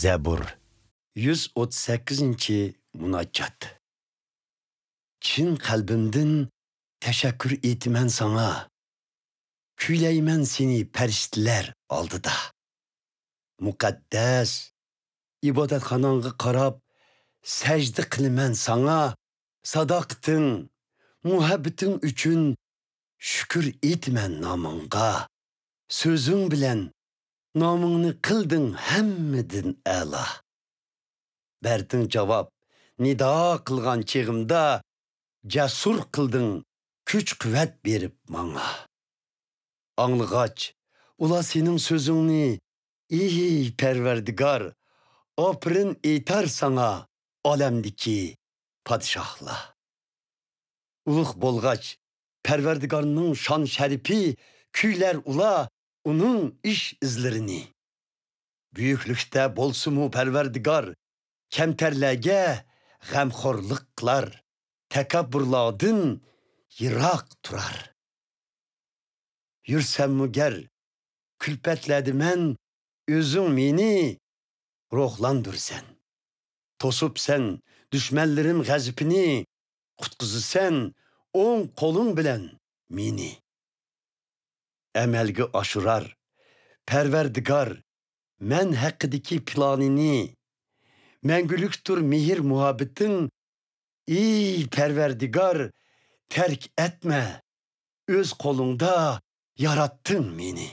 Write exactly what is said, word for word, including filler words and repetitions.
زەبۇر. يۈز ئوتتۇز سەككىزىنچى مۇناجات. چىن قەلبىمدىن تەشەككۈر ئېيتىمەن ساڭا. كۈيلەيمەن سېنى پەرىشتىلەر ئالدىدا. مۇقەددەس ئىبادەتخاناڭغا قاراپ سەجدە قىلىمەن ساڭا. ساداقىتىڭ، مۇھەببىتىڭ ئۈچۈن شۈكۈر ئېيتىمەن نامىڭغا. سۆزۈڭ بىلەن نامىڭنى قىلدىڭ ھەممىدىن ئەلا. بەردىڭ جاۋاب، نىدا قىلغان چېغىمدا، جەسۇر قىلدىڭ كۈچ-قۇۋۋەت بېرىپ ماڭا. ئاڭلىغاچ ئۇلار سېنىڭ سۆزۈڭنى، ئى پەرۋەردىگار، ئاپىرىن ئېيتار ساڭا ئالەمدىكى پادىشاھلار. ئۇلۇغ بولغاچ پەرۋەردىگارنىڭ شان-شەرىپى، كۈيلەر ئۇلار ئۇنىڭ ئىش-ئىزلىرىنى. بۈيۈكلۈكتە بولسىمۇ پەرۋەردىگار، كەمتەرلەرگە غەمخورلۇق قىلار، تەكەببۇرلاردىن يىراق تۇرار. يۈرسەممۇ گەر كۈلپەتلەردە مەن، ئۆزۈڭ مېنى روھلاندۇرىسەن. توسۇپسەن دۈشمەنلىرىم غەزىپىنى، قۇتقۇزىسەن ئوڭ قولۇڭ بىلەن مېنى. ئەمەلگە ئاشۇرار پەرۋەردىگار مەن ھەققىدىكى پىلانىنى. مەڭگۈلۈكتۇر مېھىر-مۇھەببىتىڭ، ئى پەرۋەردىگار، تەرك ئەتمە، ئۆز قولۇڭدا ياراتتىڭ مېنى.